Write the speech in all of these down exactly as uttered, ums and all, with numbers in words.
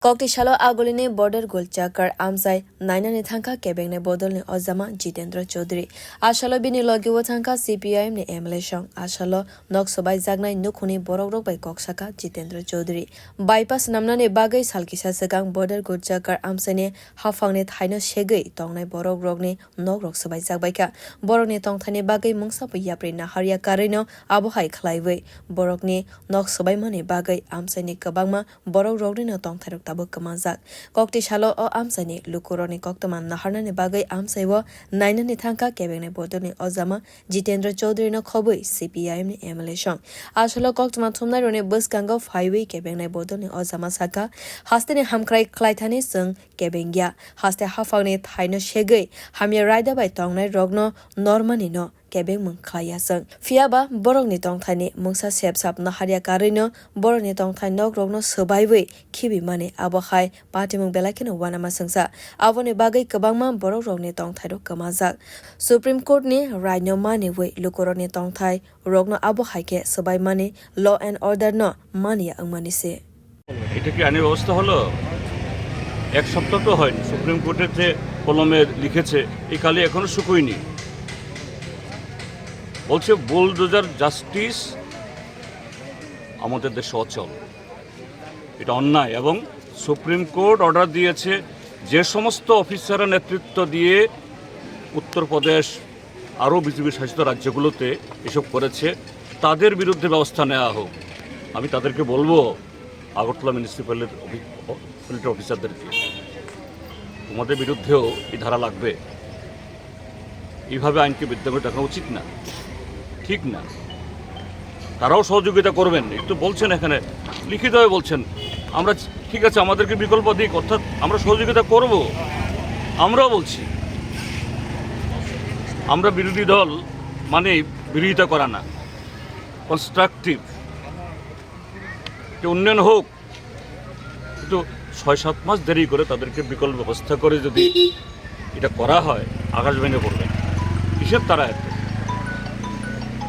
Kokti salo agulini Border Gul Chakar amchai nainani thangkha kebengnai bodolni ojama Jitendra Chaudhary. Asalo bini logi o thangkha C P I M ni M L A song. Asalo nok swbaijaknai nukhungni borokrok bai kok sakha Jitendra Chaudhary. Bypass namnani bagwi sal kisa swkang Border Gul Chakar amchaini haphangni thaino segwi tongnai borokrokni nokrok swbaijak baikha. Borokni tongthaini bagwi mungsa bo yapri naharya karwino abo hai khlaiwi borokni nok swbaimani bagwi amchaini kwbangma borokroknino tongthairok tabuk kwmajak. Kokti salo o amchaini lukurokni koktwma naharnani bagwi amchaio nainani thangkha kebengnai bodolni ojama Jitendra Chaudharyno khobwi C P I M ni M L A song. Asalo koktwma thumnairokni bwskango phaiwi kebengnai bodolni ojama sakha, hasteni hamkrai khlaithani chwng kebengya. Haste haphangni thaino segwi hamya raida bai tongnai rokno normanino kebengmung khlaiya chwng. Phiyaba borokni tongthaini mungsa sepsap naharya karwino borokni tongthai nokrokno swbaiwi khibimani abo hai patimung belai kheno uanama swngsa. Aboni bagwi kwbangma borokrokni tongthairok kwmajak. Supreme Court ni raino maniwi lukurokni tongthai rokno abo hai khe swbaimani law and order no maniya wngmani se. এটা কি আইনি ব্যবস্থা হলো? এক সপ্তাহ তো হয়নি, সুপ্রিম কোর্টের যে কলমে লিখেছে, এই কালি এখনো শুকোয়নি। বলছে বুলডোজার জাস্টিস আমাদের দেশে অচল, এটা অন্যায়। এবং সুপ্রিম কোর্ট অর্ডার দিয়েছে, যে সমস্ত অফিসাররা নেতৃত্ব দিয়ে উত্তরপ্রদেশ, আরও বিজেপি শাসিত রাজ্যগুলোতে এসব করেছে, তাদের বিরুদ্ধে ব্যবস্থা নেওয়া হোক। আমি তাদেরকে বলবো, আগরতলা মিউনিসিপ্যালিটির অফি-, মিউনিসিপ্যালিটির অফিসারদেরকে, তোমাদের বিরুদ্ধেও এই ধারা লাগবে। এইভাবে আইনকে বিদ্যা করে দেখা উচিত না, ঠিক না। তারাও সহযোগিতা করবেন, একটু বলছেন এখানে, লিখিতভাবে বলছেন, আমরা, ঠিক আছে, আমাদেরকে বিকল্প দিক, অর্থাৎ আমরা সহযোগিতা করব, আমরাও বলছি। আমরা বিরোধী দল মানে বিরোধিতা করা না, কনস্ট্রাকটিভ, যে উন্নয়ন হোক, কিন্তু ছয় সাত মাস দেরি করে তাদেরকে বিকল্প ব্যবস্থা করে যদি এটা করা হয়, আকাশ ভেঙে পড়বে। কিসের তারা এত?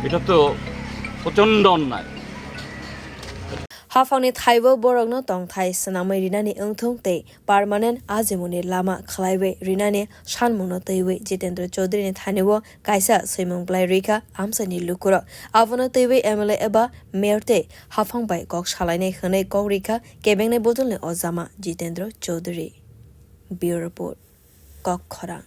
এটা তো প্রচণ্ড অন্যায়। Haphangni thaibo borokno tongthai swnamwi rinani wngthung tei permanent ajimungni lama khlaiwi rinani sanmungno twiwi Jitendra Chaudharyni thanio kaisa swimung bwlai rwikha amchaini lukurok. Abono twiwi M L A eba mayor tei haphang bai kok salainai hwnwi kok rikha kebengnai bodolni ojama Jitendra Chaudhary. Bureau Report, Kok Khorang.